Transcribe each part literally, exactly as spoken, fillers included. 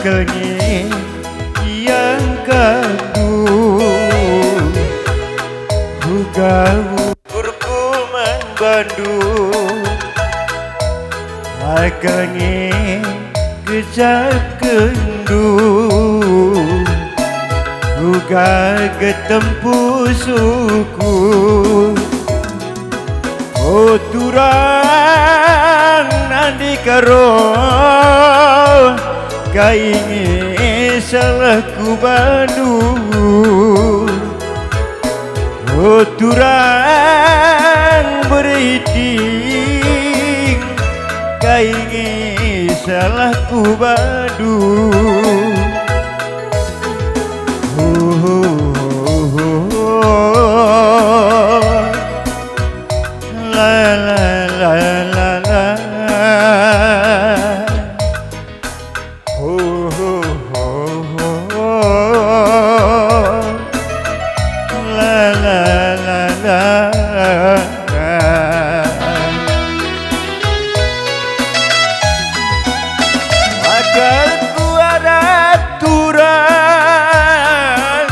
Dage iangkatndu, uga ukurku man bandu. Maka nge kecapkenndu, uga getem pusuhku. O turang, nandika roh, kai nge salahku bandu. O turang beriting, kai nge salahku bandu. La, la, la, la, la. La, la, la, la. Akalku arah turang,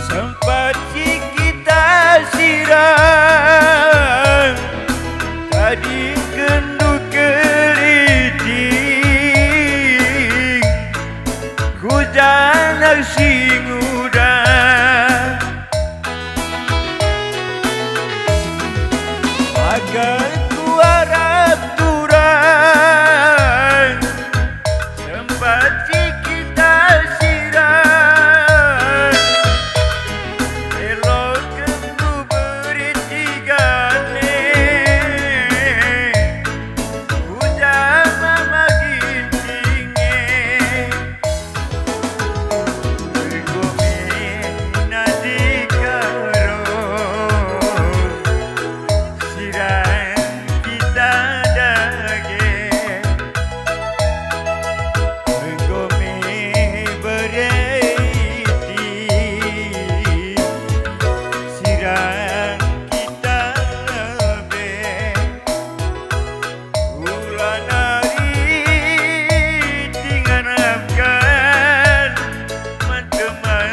sempat si kita sirang, tadingkenndu keriting, ku janah si nguda. Maka ku arah turang, sempat si kita sirang, elokenndu beriting gane, ku janah ma ginting e. Enggo me nandika roh, sirang kita dage. Enggo me bereti, sirang kita lebe. Ula nari tingarapken man teman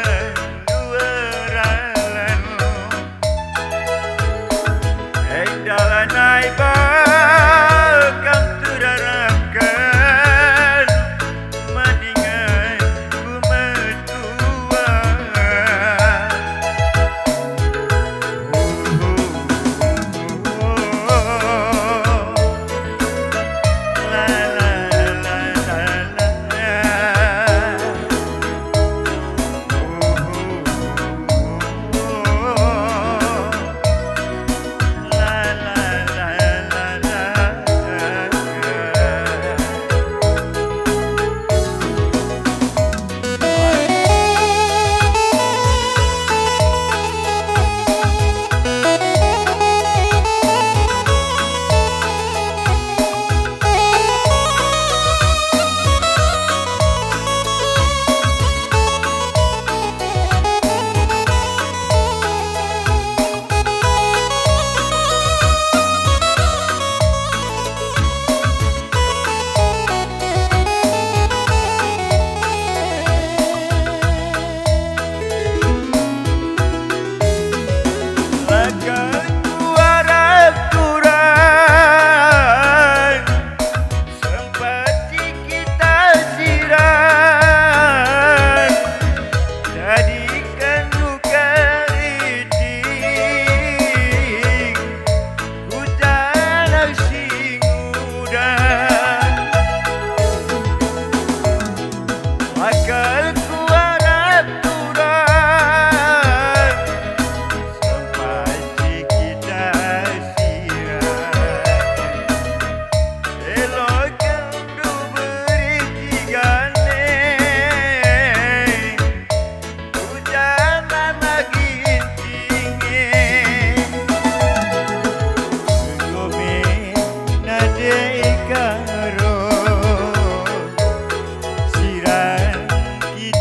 dua ralan. Enda lanai bakam terarapken. Mandingan ku metua. La, la, la, la, la. Laga ku arah turang, sempat si kita sirang, jadiken ku keriting, ku janah si nguda. Akalku arah turang, sempat si kita sirang. Elokenndu beriting gane, ku janah ma ginting e. Enggo me nandika roh, sirang kita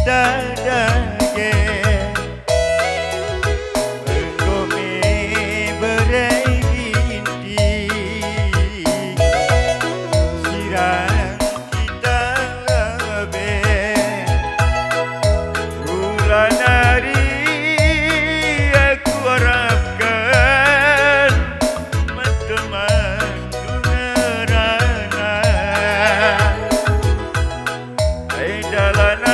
Dalan